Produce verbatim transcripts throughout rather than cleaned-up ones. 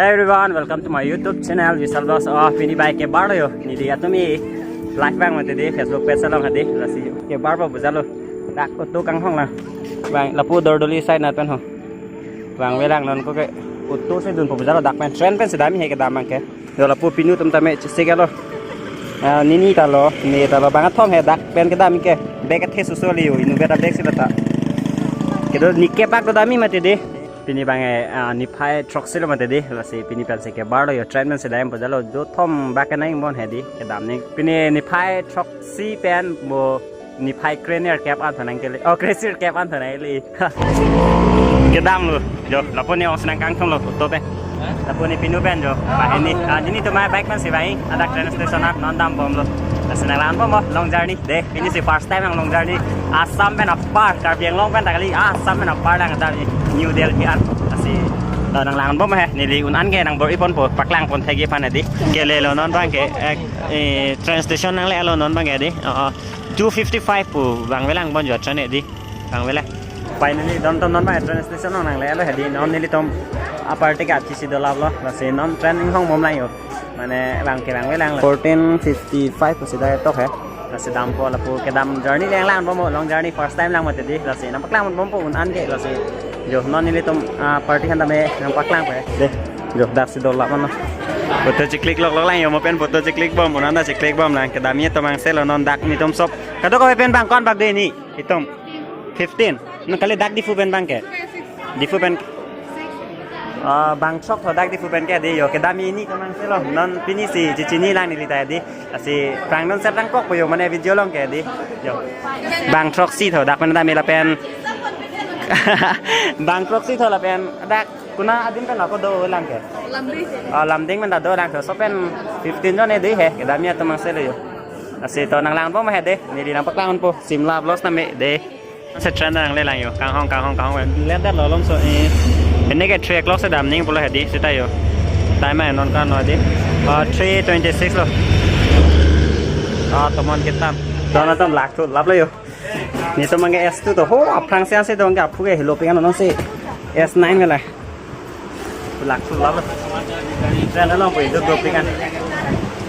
Hey everyone, welcome to my YouTube channel, Vishal Vlogs. Oh, pini bike kebar lo yo. Neli atum e live abang mati di Facebook page along hadi. Lasi kebar po pu jalo. Dak auto kanghong lang. Bang lapu Dordoli side nat pen ho. Bang velang non ko ke auto si dun po pu jalo, dak pen train pen si damji he kedam abang ke. Yo lapu pinu atum tame chesik lo. Ah, nini ta lo, ne ta lo, bang kethom he dak pen kedam ke. Bag athe susu li yo, inutvet abag si lo ta. Kedo nike bak do damji mati di. Pini abang e, ah, niphai throksi lo mati di. Lasi pini pensi kebar lo yo, train pensi dam po jalo, jo thom bak kenang bon he di kedam ni. Pini niphai throksi pen bo niphai krenerkep an thonang kele. Oh, kresirkep an thonang kele. Kedam lo. Jo, lapu ne ong si nangkangthom lo auto pen. Lapu ne pinu pen jo. Bah ini, ah, nelitum a-bike pensi bang, hadak train station an non dam bom lo. Lasi nanglang bom lo, long journey. De, pini si first time nang long journey. Assam pen apar, Karbi Anglong pen ta kali, Assam pen apar nang damji New Delhi an. Lasi, eh, nanglang bom he, neli un-an ke nangbor-i ponpo, paklang pon thekji aphan di. Kele lo non abang ke, eh, eh, train station nangle lo non abang ke di. Oh, oh. Two fifty-five pu bang velang bon jo train di. Bang vele. Finally, don ton non abang train station nang nangle lo he di. Non nelitum a-party ke aphi si dolap lo. Lasi non train inghong bom lang yo. Mane bang ke bang velang lo. Fourteen fifty-five pusi dak tok he. Lasi dampo lapu kedam journey lang lang bom, long journey first time lang mati di. Lasi nangpaklang bompo un-an ke lasi. Jo non nelitum, ah, party han tame nangpaklang pe. De. Jo dak si dolap mano. Photo cheklik lok lok lang yo, mo pen photo cheklik bom, un-an ta cheklik bom lang. Kedam e tomang selo non dak nelitum sop. Kadokave pen bang ko-an bak de ni? Itum. Fifteen. Non kali dak Diphu pen bang ke? Diphu pen. Ah, bang throk tho dak Diphu pen ke di yo. Kedam e ni tomang selo. Non pini si chechini lang neli ta di. Lasi prang non sep lang kok po yo mane video along ke di. Yo. Bang throksi tho dak pen dam e lapen. Bang throksi tho lapen dak kona adim pen ako do lang ke? Lumding. Ah, Lumding pen ta do lang tho. So pen fifteen jon e di he. Kedam e tomang selo yo. Lasi to nanglang bom he de. Neli nangpaklang ponpo. Shimla Vlogs tame de. Si train nangle lang yo. Kanghong, kanghong, kanghong. Let that lo lom so, eh. Pini ke three o'clock si damji pulo he di, seta yo. Time a non ko-an lo di. Oh, three twenty-six lo. Oh, tomon kitan. Don atum lak thu lap lo yo. Nelitum abang ke S two to. Ho, aphrang si ansi don ke aphu ke helo pik an non si S nine ke la. Lak thu lap lo. Train along pu itum dopik an.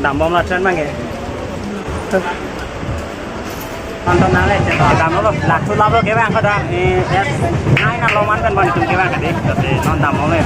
Dam bom la train abang ke. Anton nangle, dam lo. Lak thu lap lo ke bang ko dam. Eh, S nine along man kan bon itum ke bang ke di. Tapi non dam bom lo.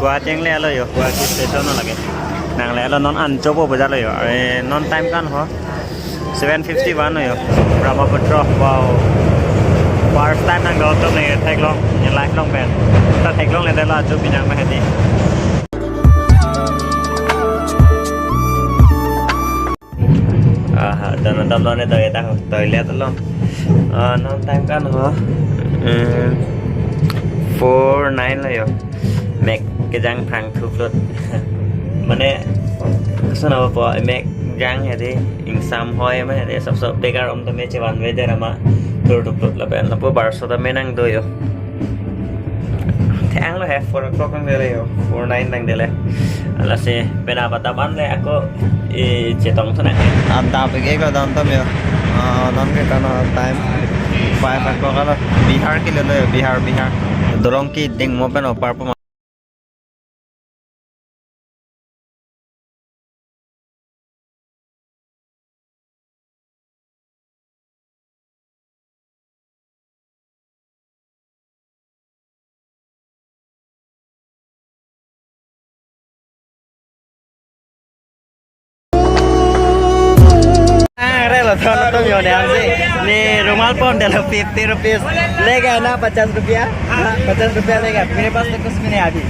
Guwahati nangle lo yo, Guwahati station lo lake. Nangle lo non ancho po pu jalo yo. Eh, non time ko-an ho. Seven fifty-one lo yo. Brahmaputra, wow. First time nang do atum ne theklong, ne life along pen. Ta theklongle det lo ajo pinang ma he di. Aha, don atum non ne toilet ta ho, toilet lo. Ah, non time ko-an ho. Hmm, four nine lo yo. Mek kejang phang thup lut. Mane, koson apo, mek jang he di, ingsam hoi ma he di, sop sop begar om tame chevan ve det ama. Thur thup lut lapen lapu barso tame nang do yo. Thang lo he, four o'clock nang dele yo, four nine nang dele. Lasi pena bata ban le ako, eh, chetong thunang. Adap ik lo don atum yo. Ah, non ke kono time five o'clock lo. Bihar ke lo yo, Bihar, Bihar. Dolong keding mo pen opar po. Ah, re lo, thon atum yo ne ansi. Ne rumal pon det lo fifty rupees. Le gaya na pachas rupiah? Ha, pachas rupiah le gaya. Mere paas to kuch bhi nahi abhi.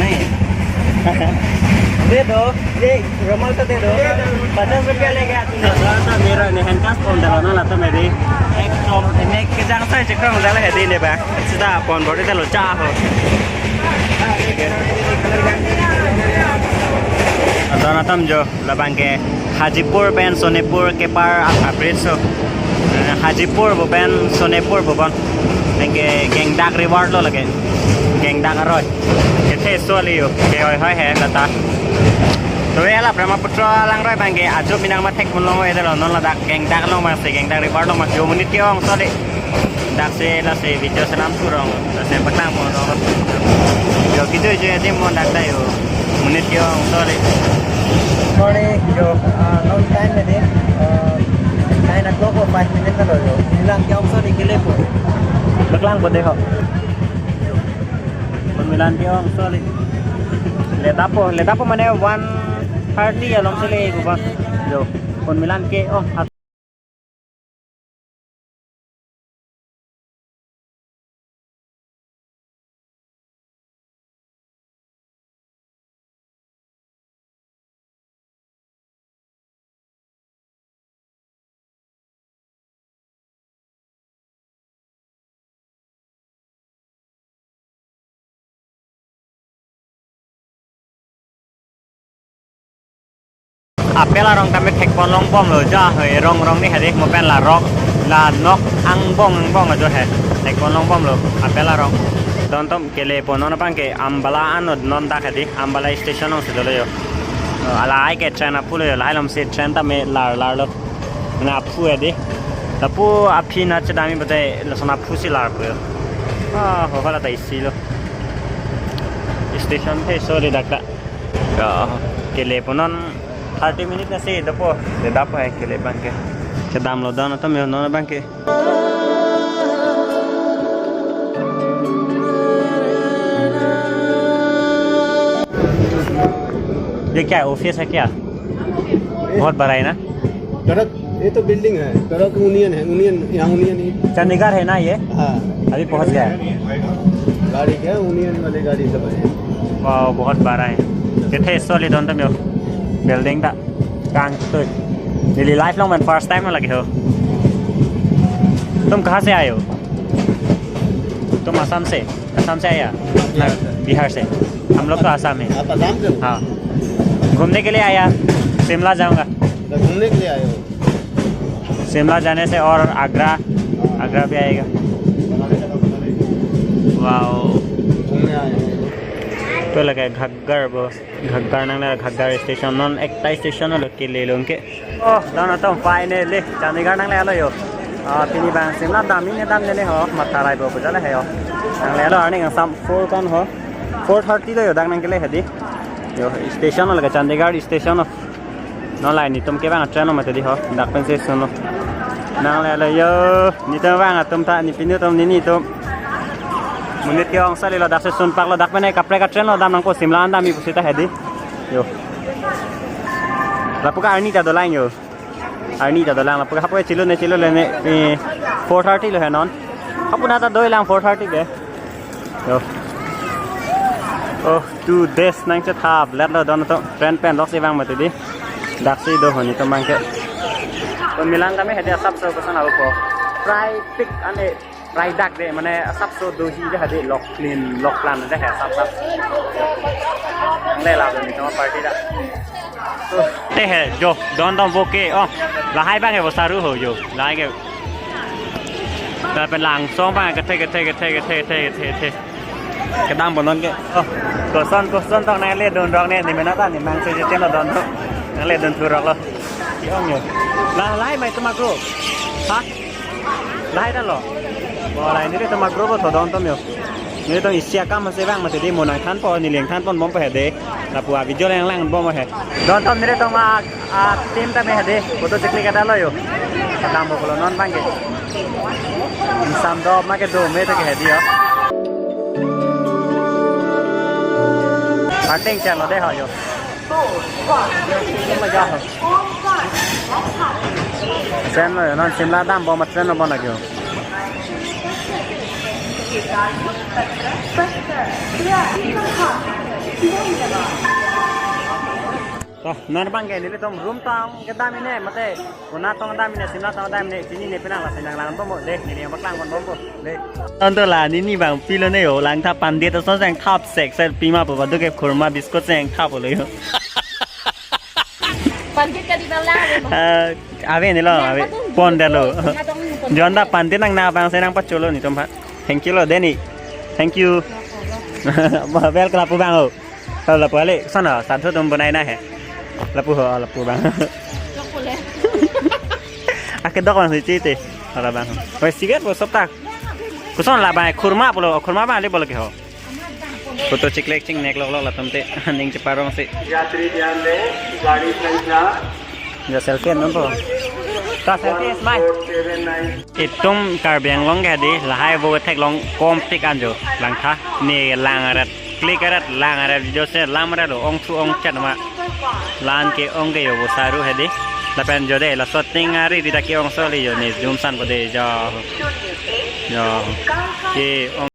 Nahi. दे दो, ये रुमाल तो दे दो। पचास रुपया लेके आती है। Lata mera ne handkerchief pon dalo na, lata meri. Ekdom, ne kejang sai chekrong jala hedi ne ba. Sita pon bor dalo cha ho. Adon atum jo, labang ke Hajipur pen Sonepur kepar a-bridge so. Eh, Hajipur pu pen Sonepur pu bon. Anke Gangdak River lo lake. Gangdak aroi. Kethe so liyo. Ke hoi hoi he lata. To e la Brahmaputra alangroi abang ke ajo pinang ma thekponlong oi dalo, non ladak Gangdak along ma si, Gangdak River along ma si, monit ke-ong so le. Dak si lasi video selam surong, lasi paklangponlong. Yo, kejui jui adim mon dak ta yo. Monit ke-ong so le. Sorry, yo, uh, long time na din. Uh, nine o'clock or five minutes na lo yo. Monit lang ke-ong so le, kelepo. Paklangpo dei ho. Monit lang ke-ong so le. Late po, late po mane one thirty along si le ko ba. Yo, monit lang ke-ong. Apel arong tame thekponlong bomlo ja, hoi rong rong ni hedi mo pen la rok la nok angbong angbong ajo he, thekponlong bomlo apel arong. Don atum kelepo, non abang ke Ambala anut non dak hedi, Ambala station along si dolo yo. Alai ke train aphu lo yo, lahai along si train tame lar lar lo. Na aphu hedi. Lapu aphi na chedami bate lason aphu si larpo yo. Ah, ho hala ta isi lo. Station the, sorry dak ta. Ya, kelepo non thirty minutes na si dopo. Late po he kele abang ke. Kedamlo don atum yo, non abang ke. ये क्या है, ऑफिस है क्या? बहुत बड़ा है ना? कड़क, ये तो बिल्डिंग है, कड़क यूनियन है, यूनियन, यहाँ यूनियन ही। चंडीगढ़ है ना ये? हाँ। अभी पहुँच गया है। गाड़ी क्या, यूनियन वाली गाड़ी सब है। Wow, बहुत बड़ा है। Kethe so le don atum yo. Building ta kangtui. Neli life along pen first time lagi ho. तुम कहाँ से आए हो? तुम असम से? असम से आया? बिहार से। बिहार से। हम लोग तो आसाम है। आप आसाम से हो? हाँ। घूमने के लिए आया, शिमला जाऊंगा। तो घूमने के लिए आए हो? शिमला जाने से और आगरा, आगरा भी आएगा। वाओ। घूमने आए हैं। To lake Ghaggar bo, Ghaggar nangle, Ghaggar station non ekta station lo kele long ke. Oh, don atum finally Chandigarh nanglelo yo. Ah, pini abang Shimla damji ne damji ne ho, matha laipo pu jale he yo. Nanglelo arni kangsam four kan ho. Four thirty lo yo dak nangkele hedi. Yo, station lo lake Chandigarh station lo. Non lahai netum ke abang train lo mati di ho. Dak pen si suno. Nanglelo yo, netum abang atum ta, ne pinu atum, ne netum. Monit ke-ong so le lo, dak si sunpak lo, dak pen kaprek a-train lo dam nangkok, Shimla an damji pusita hedi. Yo. Lapu ke arni ta dolang yo. Arni ta dolang, lapu ke hapu chelo ne, chelo le ne, eh, four thirty lo he non. Hapu na ta dolang four thirty ke. Yo. Oh, two days nangchethap let lo don atum, train pen lok si vang mati di. Dak si do ho netum abang ke. Monit lang tame hedi asapso koson apo. Prai pik ane. Prai dak de, mane asapso doji de hedi, lok clean, lok plan de he asap asap. Nangle la do netum party dak. Te he, jo, don atum vo ke, oh, lahai abang ke vo saru ho jo, lahai ke. Lapen langsong abang kethe, kethe, kethe. Kedampo non ke. Oh, koson, koson tong nangle dun rok ne, ne mena ta, ne mang se je teno don to. Nangle dun thu rok lo. Ke-ong yo. La, lahai mai atum agro. Ha? Lahai ta lo. Bo lahai netum agro bo to don atum yo. Netum isi akam si vang mati di, mo nangthanpo, neli nangthanpon bompo hedi. Lapu a-video lang lang bompo he. Don atum netum a, a-team tame hedi. Photo cheklik adalo yo. Kedampo pulo non abang ke. Sam do ma kedo me to ke hedi yo. Arting chalo de ho yo. Train lo yo, non Shimla dampo ma train lo bon lagyo. To, non abang ke nelitum room tong kedam ini, mate, Konat tong kedam ini, Simla tong kedam ini, chinine penang, lasi nanglangbompo, dei, neli abang klangponbompo, dei. Tonto la, nini bang pilo ne yo, langtha pandit ason seng thap sek, sek pima po, badu ke khurma biscuit seng thap lo yo. Pandit ka di bang lang, eh, ave ni lo, ave, pondetlo. Jonda pandit nang na bang senang pacholo nelitum ha. Thank you lo, dei ni. Thank you. Welcome lapu bang ho. Kalau lapu ale, sana, satu tum bonai na he. Lapu ho, lapu bang. Ake dok bang si chite. Hala bang. Wes sigat bo sop tak. Koson la bang, khurma pulo, khurma bang ale pulo ke ho. Photo chiklek chingnek loklok latum te, aning cheparong si. यात्री ध्यान दें, गाड़ी संख्या Ja selfie non po. Ta selfie smile. Itum Karbi Anglong ke dei, lahai vo theklong kompik anjo, langtha. Ne lang arat, klik arat, lang arat, video se lang arat lo, ongthu ongchet ma. Lan ke ong ke yo vo saru he dei. Lapen jo dei, laso ting ari di ta ke-ong soli yo ne, jumsan po dei jo. Jo. Ke-ong.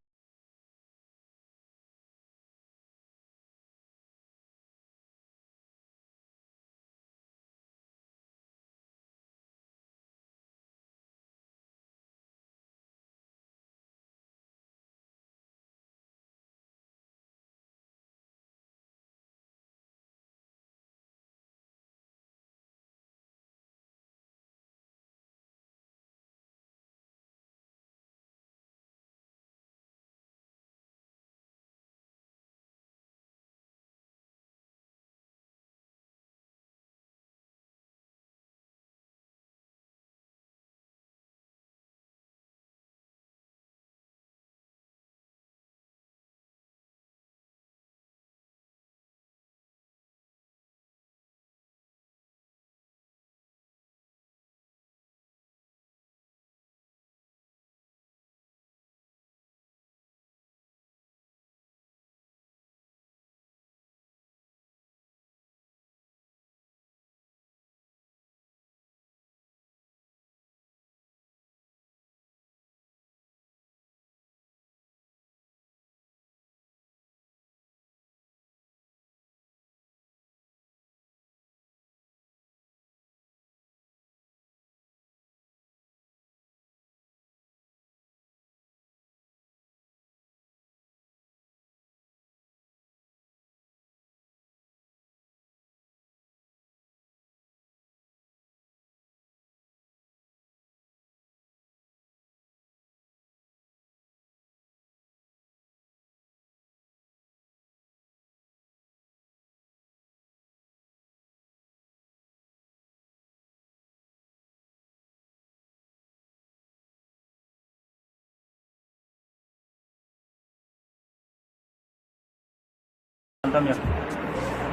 अंतम यो।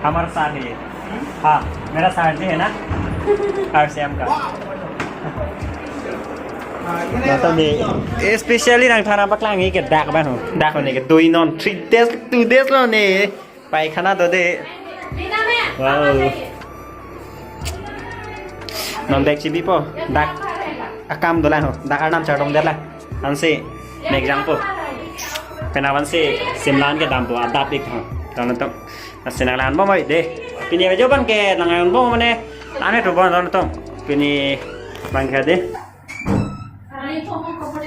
हमारा साथ है ये। हाँ, मेरा साथ भी है ना? आरसीएम का। Nonton dei. Especially nangthan nangpaklang ke dak bang ho. Dak ne ke dui non three days, two days lo ne. Paikhana do dei. Wow. Non dek chibi po. Dak akam dolang ho. Dak arnam chardom det la. Ansi mek jang po. Penang ansi Simla an kedam po, adap ik ho. Nonton. Lasi nanglangbom oi dei. Pini ajo abang ke nanglangbom mane. Ane to bon nonton. Pini abang ke dei.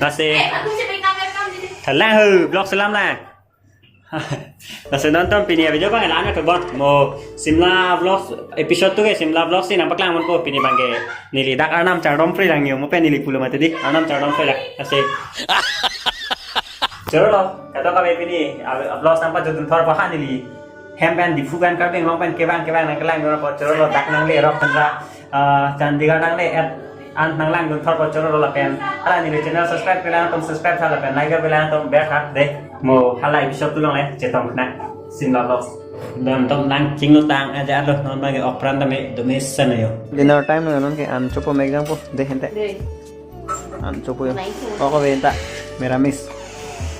Lasi. Thalang ho, vlog selam la. Lasi nonton pini ajo abang la-an to bon. Mo Simla vlogs episode two ke Simla vlogs si nangpaklangponpo pini abang ke. Neli dak arnam chardom free lang yo. Mo pen neli pulo mati dei. Arnam chardom free lang. Lasi. Choro lo. Kato kami pini, ah, vlogs nangpajutdun thor pahan neli. Hem pen Diphu pen Karbi Anglong pen kevang kevang nangkelang yo po choro lo dak nangle rok pen ra. Ah, Chandigarh nangle-et an nanglangdun thor po choro lo lapen. Hala neli channel subscribe kelang atum subscribe tha lapen like kelang atum ber thak dei. Mo hala episode two along le chetong kena Simla vlogs. Nonton nangchinglo tang aja alo non abang ke okpran tame donation yo. Dinner time lo non ke an chopo mek jang po dei hente. Dei. An chopo yo. Nice. Oko venta. Meramis.